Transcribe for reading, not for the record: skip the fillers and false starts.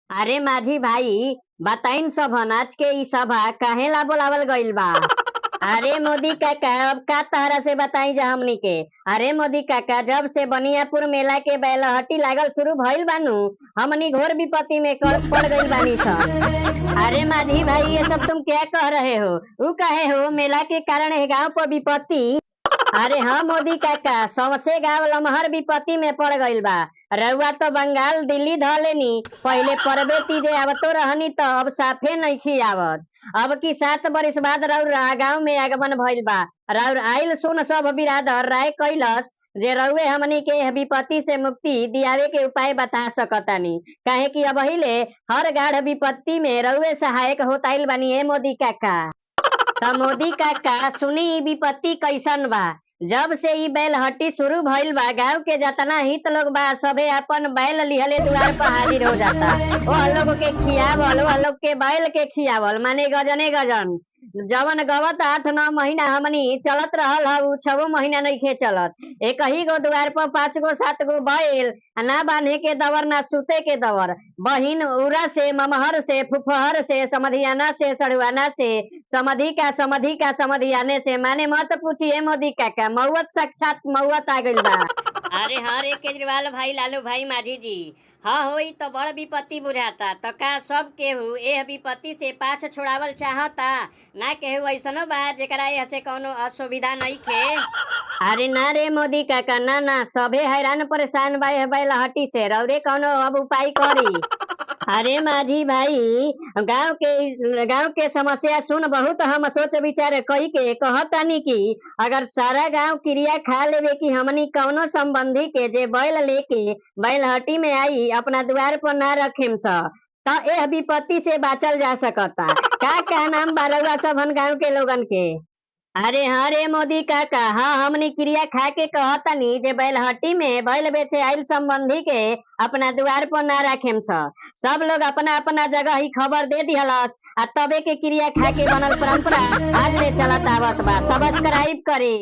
अरे माझी भाई, बताइन सभन आज के इ सभा काहेला बोलावल गइल बा? अरे मोदी काका, अब का तहरा से बताई जा हमनी के। अरे मोदी काका, जब से बनियापुर मेला के बैलहट्टी लागल शुरू भइल बानू, हमनी घोर विपत्ति में पड़ गइल बानी सन। अरे माझी भाई, ये सब तुम क्या कह रहे हो? ऊ काहे हो, मेला के कारण है गांव पर विपत्ति? अरे हाँ मोदी काका, सौंसे गांव लमहर विपत्ति में पड़ गइल बा। रउआ तो बंगाल दिल्ली ध लेनी, पहिले परबे तीजे आवतो रहनी त अब साफे नइखी आवत। अब की 7 बरिस बाद रउर गांव में आगमन भइल बा। रउर आइल सुन सब बिरादर राय कैलस जे रउए हमनी के विपत्ति से मुक्ति दियावे के उपाय बता सकतानी, काहे कि अबहिले हर गाढ़ विपत्ति में रउए सहायक होताइल बानी। ए मोदी काका, त मोदी काका सुनी, ई विपत्ति कैसन बा। जब से ई बैलहट्टी शुरू भइल बा, गांव के जतना हित लोग बा, सभे अपन बैल लिहले दुआर पर हाजिर हो जाता। ओह लोग के खियावल, ओह लोग के बैल के खियावल, माने गजने गजन। जवन गवत 8-9 महीना हमनी चलत रहल ह, उ 6 महीना नइखे चलत। एक ही गो दुआर पर पांच गो, सात गो बैल, आ ना बांधे के दवर, ना सुते के दवर। बहिन उरा से, ममहर से, फुफहर से, समधियाना से, सड़ुआना से, समधि का समधि का समधियाने से, माने मत पूछिए मोदी काका, मौत, साक्षात मौत आ गइल बा। अरे हाँ रे केजरीवाल भाई, लालू भाई, माझी जी, हाँ होई तो बड़ विपत्ति बुझाता। त का सब केहू एह विपत्ति से पाछ छोड़ावल चाहता? ना केहू ऐसनो बा जेकरा एह से कौनो असुविधा नइखे? अरे ना रे मोदी काका, ना ना, सभे हैरान परेशान बा एह बैलहट्टी से। रौरे कौनो अब उपाय करी। अरे माझी भाई, गांव के समस्या सुन बहुत हम सोच विचार कई के कहतानी कि अगर सारा गांव क्रिया खा लेवे कि हमनी कौनो संबंधी के जे बैल लेके बैलहट्टी में आई, अपना द्वार पर ना रखेम स, त एह विपत्ति से बाचल जा सकता। का का नाम बा रउआ सबहन गांव के लोगन के? अरे हाँ रे मोदी काका, हाँ, हमनी क्रिया खा के कहतानी जे बैलहट्टी में बैल बेचे आइल संबंधी के अपना द्वार पर ना राखेम स। सब लोग अपना अपना जगह ही खबर दे दिहलस आ तबे के क्रिया खा के बनल परंपरा आज ले चलत आवत बा। सब्सक्राइब करी।